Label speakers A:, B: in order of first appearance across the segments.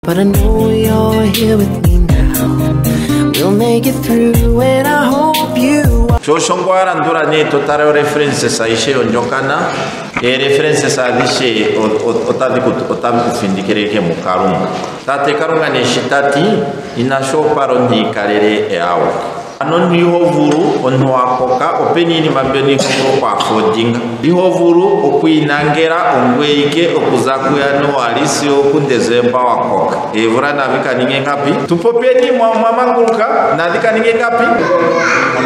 A: But I know you're here with me now. We'll make it through, and I hope you
B: Sho osho ngo wa landula nee to tala oreferences aishe yondjokana, eereferences adhishe otadhi ku otadhi ku thindikile ike muKalunga. Tate Kalunga nee shi ta ti, inashi opala omuntu iikalele e awike. Ano omuntu iho vulu, omuntu wa koka, opena iinima mbyono iho vulu okwaafodinga. Iho vulu okwiinangela ongweye ike okuza kuJanuali sigo okuDesemba wa koka. Eevula nadhi ka ninge ngapi? Tu popyeni mwa manguluka, nadhi ka ninge ngapi?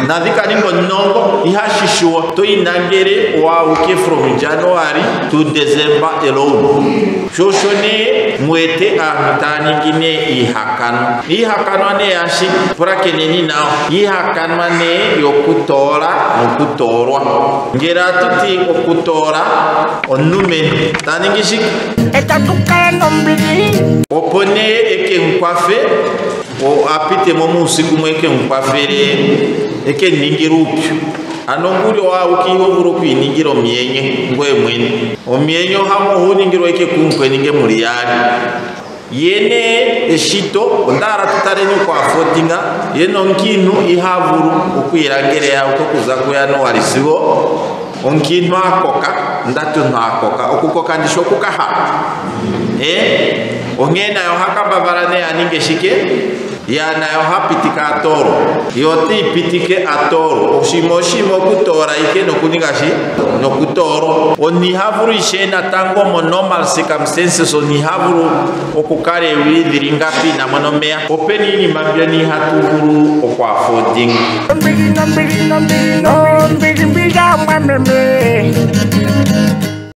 B: Nadhi ka ninge omulongo, ihashi shuwa. To inangele waawike from January to December alone. Sho osho nee mu wete aantu taya ningi nee iihakanwa. Iihakanwa nee yashike? Pulakeneni nawa. Iihakanwa nee yokutoola nokutoolwa. Ngele atu ti okutoola, omulumentu ta ningi shike?
C: E tatu kala nombili.
B: Opo nee e ke mu kwafe, a pite mo muusiku mu e ke mu kwathele, e ke mu ningile uupyu. Ano nguli owaawike iho vulu okwiiningila omuyenye ngoye mwene. Omuyenye ohagu ningilwa ike kumukweni nge muli yaali. Ye nee eshito, onda hala tu taleni okwaafodinga, ye nomukiintu iha vulu okwiilangela eyauko okuza kuJanuali sigo omukiintu a koka, onda ti omuntu a koka, okukoka ndishi okukaha? Ee, onkee naye oha kambadhala nee a ninge shike? Ya naye oha pitike a toolwe. Ye oti ipitike a toolwe. Oshinima oshimwe okutoola ike nokuninga shi? Nokutoolwa. Omuntu iha vulu ishewe natango mo normal circumstances omuntu iha vulu okukala eewili dhili ngapi ina mona omeya. Opena iinima mbyono ihatu vulu oku affordinga.
C: Nombili, nombili, nombili, nombili, mbili yamwameme.